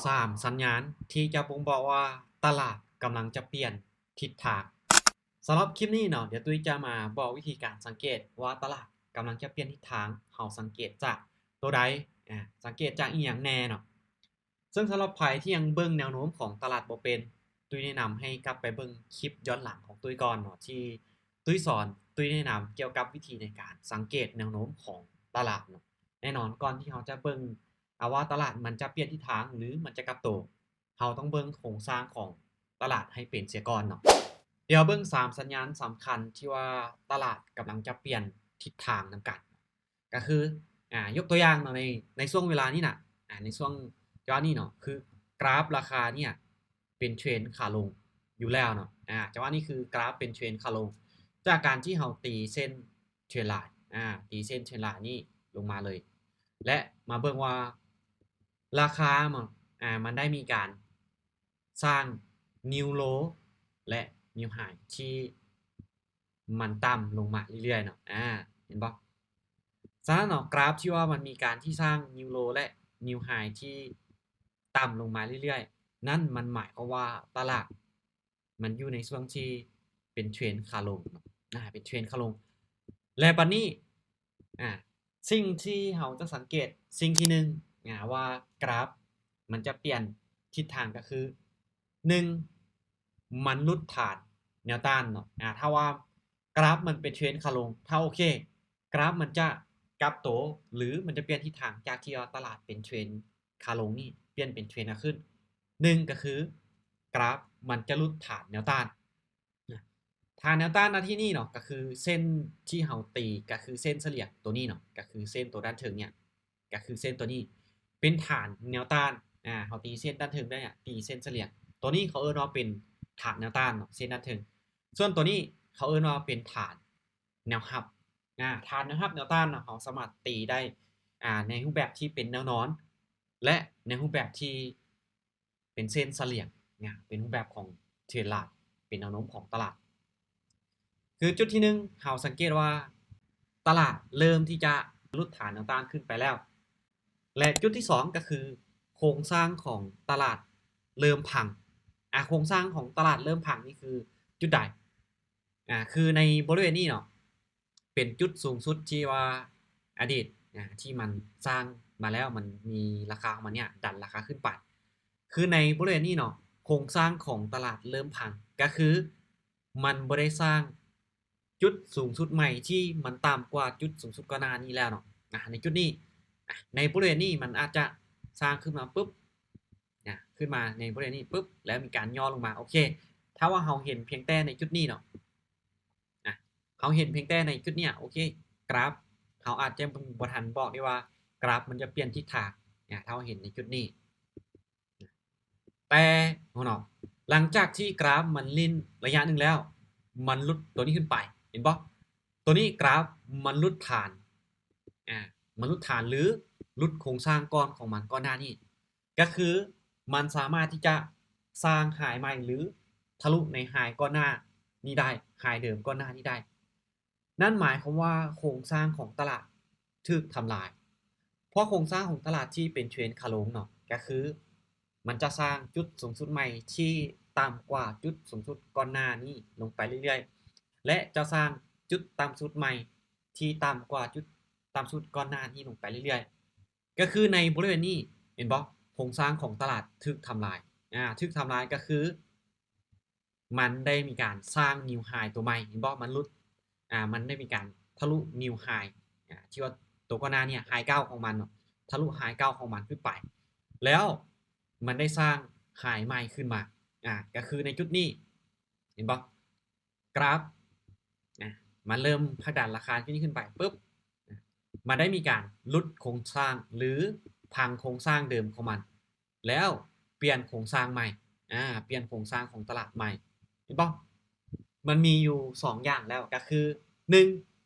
ສາມສັນຍານທີ່ຈະບົ່ງບອກວ່າຕະຫຼາດກຳລັງຈະປ່ຽນທິດທາງ. ສຳລັບຄລິບນີ້ເນາະ ດຽວຕຸ້ຍຈະມາບອກວິທີການສັງເກດວ່າຕະຫຼາດກຳລັງຈະປ່ຽນທິດທາງ ເຮົາສັງເກດຈາກໂຕໃດ? ອາ ສັງເກດຈາກອີ່ຫຍັງແດ່ເນາະ? ເຊິ່ງສຳລັບໃຜທີ່ຍັງເບິ່ງແນວໂນ້ມຂອງຕະຫຼາດບໍ່ເປັນ, ຕຸ້ຍແນະນຳໃຫ້ກັບໄປເບິ່ງຄລິບຍ້ອນຫຼັງຂອງຕຸ້ຍກ່ອນເນາະ ທີ່ຕຸ້ຍສອນ, ຕຸ້ຍແນະນຳກ່ຽວກັບວິທີໃນການສັງເກດແນວໂນ້ມຂອງຕະຫຼາດເນາະ. ແນ່ນອນ ກ່ອນທີ່ເຮົາຈະເບິ່ງ ອາ ວ່າຕະຫຼາດມັນຈະປ່ຽນທິດທາງ ຫຼື ມັນຈະກັບໂຕ, ເຮົາຕ້ອງເບິ່ງໂຄງສ້າງຂອງຕະຫຼາດໃຫ້ເປັນເສຍກ່ອນເນາະ. ດຽວເບິ່ງສາມສັນຍານສຳຄັນທີ່ວ່າຕະຫຼາດກຳລັງຈະປ່ຽນທິດທາງນຳກັນ. ກໍຄື ອາ ຍົກຕົວຢ່າງເນາະ ໃນ ໃນຊ່ວງເວລານີ້ນະ ອາ ໃນຊ່ວງຈັງຫວະນີ້ເນາະ ຄືກຣາຟລາຄາເນຍເປັນເທຣນຂາລົງຢູ່ແລ້ວເນາະ. ອາ ຈັງຫວະນີ້ຄືກຣາຟເປັນເທຣນຂາລົງ ຈາກການທີ່ເຮົາຕີເສັ້ນເທຣນລາຍ ອາ ຕີເສັ້ນເທຣນລາຍນີ້ລົງມາເລີຍ ແລະ ມາເບິ່ງວ່າລາຄາ ອາ ມັນໄດ້ມີການສ້າງ new low ແລະ new high ທີ່ມັນຕ່ຳລົງມາເລື້ອຍໆເນາະ. ອາ ເຫັນບໍ່? ສະນັ້ນເນາະ ກຣາຟທີ່ວ່າມັນມີການທີ່ສ້າງ new low ແລະ new high ທີ່ຕ່ຳລົງມາເລື້ອຍໆນັ້ນ ມັນໝາຍຄວາມວ່າຕະຫຼາດ ມັນຢູ່ໃນຊ່ວງທີ່ເປັນເທຣນຂາລົງເນາະ ອາ ເປັນເທຣນຂາລົງ. ແລະ ບັດນີ້ ອາ ສິ່ງທີ່ເຮົາຈະສັງເກດ ສິ່ງທີໜຶ່ງ ອາ ວ່າກຣາຟມັນຈະປ່ຽນທິດທາງ ກໍຄື ໜຶ່ງ ມັນຫຼຸດຖານແນວຕ້ານເນາະ. ອາ ຖ້າວ່າກຣາຟມັນເປັນເທຣນຂາລົງ ຖ້າໂອເຄ ກຣາຟມັນຈະກັບໂຕ ຫຼື ມັນຈະປ່ຽນທິດທາງ ຈາກທີ່ວ່າຕະຫຼາດເປັນເທຣນຂາລົງນີ້ ປ່ຽນເປັນເທຣນຂາຂຶ້ນ. ໜຶ່ງ ກໍຄືກຣາຟມັນຈະຫຼຸດຖານແນວຕ້ານ. ຖານແນວຕ້ານນະທີ່ນີ້ເນາະ ກໍຄືເສັ້ນທີ່ເຮົາຕີ ກໍຄືເສັ້ນສະເລ່ຍໂຕນີ້ເນາະ ກໍຄືເສັ້ນໂຕດ້ານເທິງເນຍ ກໍຄືເສັ້ນໂຕນີ້ເປັນຖານແນວຕ້ານ. ອາ ເຮົາຕີເສັ້ນດ້ານເທິງໄດ້ ອາ ຕີເສັ້ນສະເລ່ຍ ໂຕນີ້ເຂົາເອີ້ນວ່າເປັນຖານແນວຕ້ານເນາະ ເສັ້ນດ້ານເທິງ. ສ່ວນໂຕນີ້ເຂົາເອີ້ນວ່າເປັນຖານແນວຮັບ. ອາ ຖານແນວຮັບແນວຕ້ານເນາະ ເຮົາສາມາດຕີໄດ້ ອາ ໃນຮູບແບບທີ່ເປັນແນວນອນ ແລະ ໃນຮູບແບບທີ່ເປັນເສັ້ນສະເລ່ຍ ເປັນຮູບແບບຂອງເທຣນລາຍ ເປັນແນວໂນ້ມຂອງຕະຫຼາດ. ຄືຈຸດທີໜຶ່ງ ເຮົາສັງເກດວ່າຕະຫຼາດເລີ່ມທີ່ຈະຫຼຸດຖານແນວຕ້ານຂຶ້ນໄປແລ້ວ ແລະ ຈຸດທີສອງ ກໍຄືໂຄງສ້າງຂອງຕະຫຼາດເລີ່ມພັງ. ອາ ໂຄງສ້າງຂອງຕະຫຼາດເລີ່ມພັງນີ້ຄືຈຸດໃດ? ອາ ຄືໃນບໍລິເວນນີ້ເນາະ ເປັນຈຸດສູງສຸດທີ່ວ່າອະດີດ ອາ ທີ່ມັນສ້າງມາແລ້ວ ມັນມີລາຄາຂອງມັນເນຍ ດັນລາຄາຂຶ້ນໄປ. ຄືໃນບໍລິເວນນີ້ເນາະ ໂຄງສ້າງຂອງຕະຫຼາດເລີ່ມພັງ ກໍຄືມັນບໍ່ໄດ້ສ້າງຈຸດສູງສຸດໃໝ່ທີ່ມັນຕ່ຳກວ່າຈຸດສູງສຸດກ່ອນໜ້ານີ້ແລ້ວເນາະ. ອາ ໃນຈຸດນີ້ ອາ ໃນບໍລິເວນນີ້ມັນອາດຈະສ້າງຂຶ້ນມາປຶບ ອາ ຂຶ້ນມາໃນບໍລິເວນນີ້ປຶບ ແລ້ວມີການຫຍໍ້ລົງມາ. ໂອເຄ ຖ້າວ່າເຮົາເຫັນພຽງແຕ່ໃນຈຸດນີ້ເນາະ ອາ ເຮົາເຫັນພຽງແຕ່ໃນຈຸດເນຍ ໂອເຄ ກຣາຟ ເຮົາອາດຈະບໍ່ທັນບອກໄດ້ວ່າກຣາຟມັນຈະປ່ຽນທິດທາງ ອາ ຖ້າເຮົາເຫັນໃນຈຸດນີ້. ແຕ່ເນາະ ຫຼັງຈາກທີ່ກຣາຟມັນຫຼິ້ນໄລຍະໜຶ່ງແລ້ວ ມັນຫຼຸດໂຕນີ້ຂຶ້ນໄປ ເຫັນບໍ່? ໂຕນີ້ກຣາຟມັນຫຼຸດຖານ ອາ ມັນຫຼຸດຖານ ຫຼື ຫຼຸດໂຄງສ້າງກ້ອນຂອງມັນກ່ອນໜ້ານີ້ ກໍຄືມັນສາມາດທີ່ຈະສ້າງໄຮໃໝ່ ຫຼື ທະລຸໃນໄຮກ່ອນໜ້ານີ້ໄດ້ ໄຮເດີມກ່ອນໜ້ານີ້ໄດ້. ນັ້ນໝາຍຄວາມວ່າໂຄງສ້າງຂອງຕະຫຼາດຖືກທຳລາຍ ເພາະໂຄງສ້າງຂອງຕະຫຼາດທີ່ເປັນເທຣນຂາລົງເນາະ ກໍຄືມັນຈະສ້າງຈຸດສູງສຸດໃໝ່ທີ່ຕ່ຳກວ່າຈຸດສູງສຸດກ່ອນໜ້ານີ້ລົງໄປເລື້ອຍໆ ແລະ ຈະສ້າງຈຸດຕ່ຳສຸດໃໝ່ທີ່ຕ່ຳກວ່າຈຸດຕ່ຳສຸດກ່ອນໜ້ານີ້ລົງໄປເລື້ອຍໆ. ກໍຄືໃນບໍລິເວນນີ້ ເຫັນບໍ່? ໂຄງສ້າງຂອງຕະຫຼາດຖືກທຳລາຍ ອາ ຖືກທຳລາຍກໍຄື ມັນໄດ້ມີການສ້າງ new high ຕົວໃໝ່ ເຫັນບໍ່? ມັນຫຼຸດ ອາ ມັນໄດ້ມີການທະລຸ new high ອາ ທີ່ວ່າຕົວກ່ອນໜ້ານີ້ high ເກົ່າຂອງມັນເນາະ ທະລຸ high ເກົ່າຂອງມັນຂຶ້ນໄປ ແລ້ວມັນໄດ້ສ້າງ high ໃໝ່ຂຶ້ນມາ ອາ ກໍຄືໃນຈຸດນີ້ ເຫັນບໍ່? ກຣາຟ ນະ ມັນເລີ່ມຜັກດັນລາຄາຈຸດນີ້ຂຶ້ນໄປປຶບ ນະ ມັນໄດ້ມີການຫຼຸດໂຄງສ້າງ ຫຼື ພັງໂຄງສ້າງເດີມຂອງມັນ ແລ້ວປ່ຽນໂຄງສ້າງໃໝ່ ອາ ປ່ຽນໂຄງສ້າງຂອງຕະຫຼາດໃໝ່ ເຫັນບໍ່? ມັນມີຢູ່ສອງຢ່າງແລ້ວ ກໍຄື ໜຶ່ງ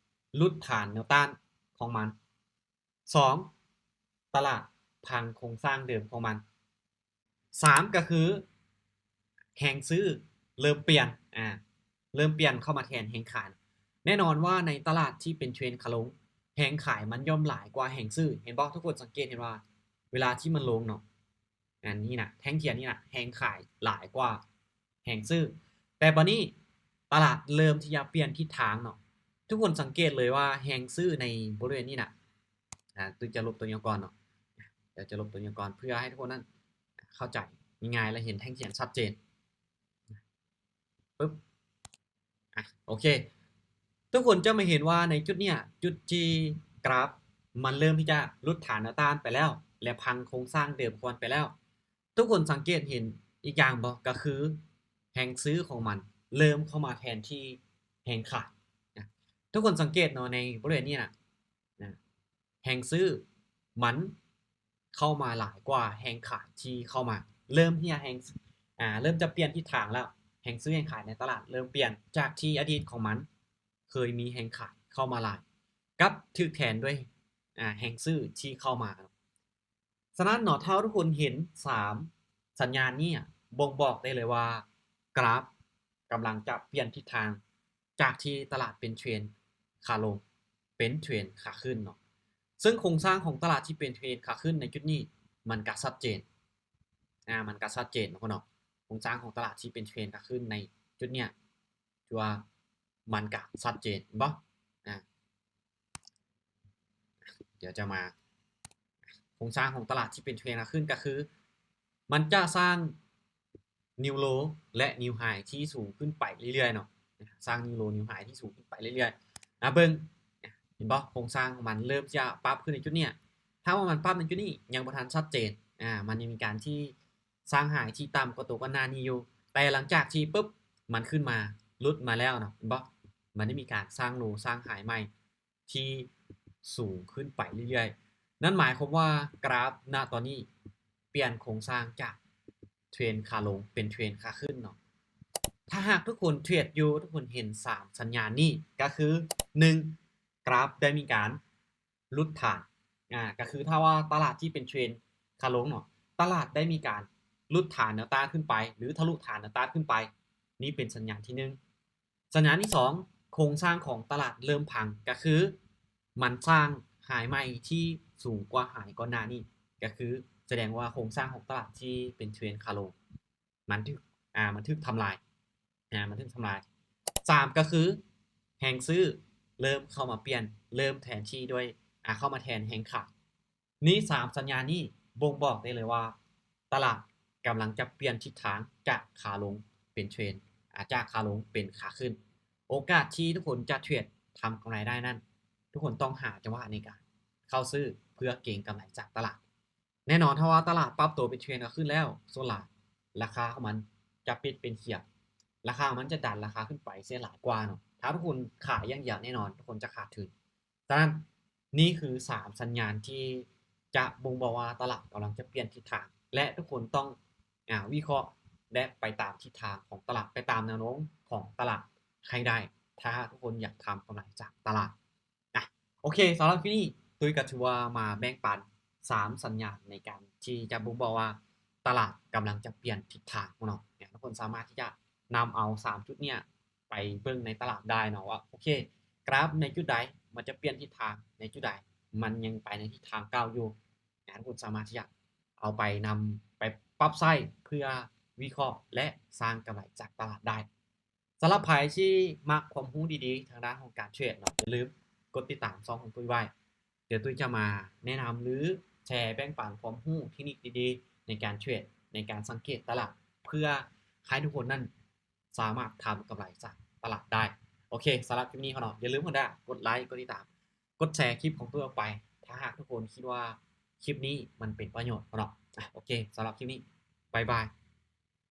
ຫຼຸດຖານແນວຕ້ານຂອງມັນ, ສອງ ຕະຫຼາດພັງໂຄງສ້າງເດີມຂອງມັນ. ສາມ ກໍຄື ແຮງຊື້ເລີ່ມປ່ຽນ ອາ ເລີ່ມປ່ຽນເຂົ້າມາແທນແຮງຂາຍ. ແນ່ນອນວ່າໃນຕະຫຼາດທີ່ເປັນເທຣນຂາລົງ ແຮງຂາຍມັນຍ່ອມຫຼາຍກວ່າແຮງຊື້. ເຫັນບໍ່? ທຸກຄົນສັງເກດເຫັນວ່າ ເວລາທີ່ມັນລົງເນາະ ອັນນີ້ນະ ແທ່ງທຽນນີ້ນະ ແຮງຂາຍຫຼາຍກວ່າແຮງຊື້. ແຕ່ບາດນີ້ຕະຫຼາດເລີ່ມທີ່ຈະປ່ຽນທິດທາງເນາະ. ທຸກຄົນສັງເກດເລີຍວ່າແຮງຊື້ໃນບໍລິເວນນີ້ນະ ອາ ຕຸ້ຍຈະລົບຕົວຢ່ອງກ່ອນເນາະ. ດຽວຈະລົບຕົວຢ່ອງກ່ອນ ເພື່ອໃຫ້ທຸກຄົນນັ້ນເຂົ້າໃຈງ່າຍໆ ແລະ ເຫັນແທ່ງທຽນຊັດເຈນ. ປຶບ ອາ ໂອເຄ ທຸກຄົນຈະມາເຫັນວ່າໃນຈຸດເນີ້ຍ ຈຸດທີ່ກຣາຟມັນເລີ່ມທີ່ຈະຫຼຸດຖານແນວຕ້ານໄປແລ້ວ ແລະ ພັງໂຄງສ້າງເດີມຂອງມັນໄປແລ້ວ. ທຸກຄົນສັງເກດເຫັນອີກຢ່າງບໍ່? ກໍຄືແຮງຊື້ຂອງມັນເລີ່ມເຂົ້າມາແທນທີ່ແຮງຂາຍນະ. ທຸກຄົນສັງເກດເນາະ ໃນບໍລິເວນນີ້ນະ ນະ ແຮງຊື້ມັນເຂົ້າມາຫຼາຍກວ່າແຮງຂາຍທີ່ເຂົ້າມາ. ເລີ່ມທີ່ແຮງ ອາ ເລີ່ມຈະປ່ຽນທິດທາງແລ້ວ. ແຮງຊື້ແຮງຂາຍໃນຕະຫຼາດເລີ່ມປ່ຽນ ຈາກທີ່ອະດີດຂອງມັນເຄີຍມີແຮງຂາຍເຂົ້າມາຫຼາຍ ກັບຖືກແທນດ້ວຍ ອາ ແຮງຊື້ທີ່ເຂົ້າມາ. ສະນັ້ນເນາະ ຖ້າທຸກຄົນເຫັນສາມສັນຍານນີ້ ບົ່ງບອກໄດ້ເລີຍວ່າກຣາຟກຳລັງຈະປ່ຽນທິດທາງ ຈາກທີ່ຕະຫຼາດເປັນເທຣນຂາລົງ ເປັນເທຣນຂາຂຶ້ນເນາະ. ເຊິ່ງໂຄງສ້າງຂອງຕະຫຼາດທີ່ເປັນເທຣນຂາຂຶ້ນໃນຈຸດນີ້ ມັນກະຊັດເຈນ ອາ ມັນກະຊັດເຈນເນາະ ໂຄງສ້າງຂອງຕະຫຼາດທີ່ເປັນເທຣນຂາຂຶ້ນໃນຈຸດເນີ້ຍ ຖືວ່າມັນກະຊັດເຈນ ເຫັນບໍ່? ອາ ດຽວຈະມາ ໂຄງສ້າງຂອງຕະຫຼາດທີ່ເປັນເທຣນຂາຂຶ້ນ ກໍຄືມັນຈະສ້າງ new low ແລະ new high ທີ່ສູງຂຶ້ນໄປເລື້ອຍໆເນາະ. ສ້າງ new low new high ທີ່ສູງຂຶ້ນໄປເລື້ອຍໆ. ອາ ເບິ່ງ ເຫັນບໍ່? ໂຄງສ້າງຂອງມັນເລີ່ມຈະປັບຂຶ້ນໃນຈຸດເນີ້ຍ. ຖ້າວ່າມັນປັບໃນຈຸດນີ້ ຍັງບໍ່ທັນຊັດເຈນ ອາ ມັນຍັງມີການທີ່ສ້າງ high ທີ່ຕ່ຳກວ່າຕົວກ່ອນໜ້ານີ້ຢູ່. ແຕ່ຫຼັງຈາກທີ່ປຶບ ມັນຂຶ້ນມາ ຫຼຸດມາແລ້ວເນາະ ເຫັນບໍ່? ມັນໄດ້ມີການສ້າງ low ສ້າງ high ໃໝ່ ທີ່ສູງຂຶ້ນໄປເລື້ອຍໆ. ນັ້ນໝາຍຄວາມວ່າກຣາຟນະຕອນນີ້ປ່ຽນໂຄງສ້າງຈາກເທຣນຂາລົງເປັນເທຣນຂາຂຶ້ນເນາະ. ຖ້າຫາກທຸກຄົນເທຣດຢູ່ ທຸກຄົນເຫັນສາມສັນຍານນີ້ ກໍຄື ໜຶ່ງ ກຣາຟໄດ້ມີການຫຼຸດຖານ ອາ ກໍຄືຖ້າວ່າຕະຫຼາດທີ່ເປັນເທຣນຂາລົງເນາະ ຕະຫຼາດໄດ້ມີການຫຼຸດຖານແນວຕ້ານຂຶ້ນໄປ ຫຼື ທະລຸຖານແນວຕ້ານຂຶ້ນໄປ ນີ້ເປັນສັນຍານທີໜຶ່ງ. ສັນຍານທີສອງ ໂຄງສ້າງຂອງຕະຫຼາດເລີ່ມພັງ ກໍຄືມັນສ້າງ high ໃໝ່ທີ່ສູງກວ່າ high ກ່ອນໜ້ານີ້ ກໍຄືສະແດງວ່າໂຄງສ້າງຂອງຕະຫຼາດທີ່ເປັນເທຣນຂາລົງ ມັນຖືກ ອາ ມັນຖືກທຳລາຍ ອາ ມັນຖືກທຳລາຍ. ສາມ ກໍຄືແຮງຊື້ເລີ່ມເຂົ້າມາປ່ຽນ ເລີ່ມແທນທີ່ດ້ວຍ ອາ ເຂົ້າມາແທນແຮງຂາຍ. ນີ້ສາມສັນຍານນີ້ບົ່ງບອກໄດ້ເລີຍວ່າຕະຫຼາດກຳລັງຈະປ່ຽນທິດທາງຈາກຂາລົງເປັນເທຣນ ອາ ຈາກຂາລົງເປັນຂາຂຶ້ນ. ໂອກາດທີ່ທຸກຄົນຈະເທຣດທຳກຳໄລໄດ້ນັ້ນ ທຸກຄົນຕ້ອງຫາຈັງຫວະໃນການເຂົ້າຊື້ເພື່ອເກັງກຳໄລຈາກຕະຫຼາດ. ແນ່ນອນ ຖ້າວ່າຕະຫຼາດປັບຕົວເປັນເທຣນຂາຂຶ້ນແລ້ວ ສ່ວນຫຼາຍລາຄາຂອງມັນຈະປິດເປັນຂຽວ ລາຄາຂອງມັນຈະດັນລາຄາຂຶ້ນໄປເສຍຫຼາຍກວ່າເນາະ. ຖ້າທຸກຄົນຂາຍຢ່າງດຽວ ແນ່ນອນທຸກຄົນຈະຂາດທຶນ. ສະນັ້ນ ນີ້ຄືສາມສັນຍານທີ່ຈະບົ່ງບອກວ່າຕະຫຼາດກຳລັງຈະປ່ຽນທິດທາງ ແລະ ທຸກຄົນຕ້ອງ ອາ ວິເຄາະ ແລະ ໄປຕາມທິດທາງຂອງຕະຫຼາດ ໄປຕາມແນວໂນ້ມຂອງຕະຫຼາດໃຫ້ໄດ້ ຖ້າທຸກຄົນຢາກທຳກຳໄລຈາກຕະຫຼາດ. ອາ ໂອເຄ ສຳລັບຄລິບນີ້ ຕຸ້ຍກໍຖືວ່າມາແບ່ງປັນສາມສັນຍານໃນການທີ່ຈະບົ່ງບອກວ່າຕະຫຼາດກຳລັງຈະປ່ຽນທິດທາງເນາະ. ທຸກຄົນສາມາດທີ່ຈະນຳເອົາສາມຈຸດເນີ້ຍ ໄປເບິ່ງໃນຕະຫຼາດໄດ້ເນາະວ່າ ໂອເຄ ກຣາຟໃນຈຸດໃດມັນຈະປ່ຽນທິດທາງ ໃນຈຸດໃດມັນຍັງໄປໃນທິດທາງເກົ່າຢູ່. ທຸກຄົນສາມາດທີ່ຈະເອົາໄປນຳໄປປັບໃຊ້ເພື່ອວິເຄາະ ແລະ ສ້າງກຳໄລຈາກຕະຫຼາດໄດ້. ສຳລັບໃຜທີ່ມັກຄວາມຮູ້ດີໆທາງດ້ານຂອງການເທຣດເນາະ ຢ່າລືມກົດຕິດຕາມຊ່ອງຂອງຕຸ້ຍໄວ້. ດຽວຕຸ້ຍຈະມາແນະນຳ ຫຼື ແຊແບ່ງປັນຄວາມຮູ້ເທັກນິກດີໆໃນການເທຣດ ໃນການສັງເກດຕະຫຼາດ ເພື່ອໃຫ້ທຸກຄົນນັ້ນ ສາມາດທຳກຳໄລຈາກຕະຫຼາດໄດ້. ໂອເຄ ສຳລັບຄລິບນີ້ເນາະ ຢ່າລືມເນາະ ກົດໄລ ກົດຕິດຕາມ ກົດແຊຄລິບຂອງຕຸ້ຍອອກໄປ ຖ້າຫາກທຸກຄົນຄິດວ່າຄລິບນີ້ມັນເປັນປະໂຫຍດເນາະ. ອາ ໂອເຄ ສຳລັບຄລິບນີ້ ບາຍບາຍ.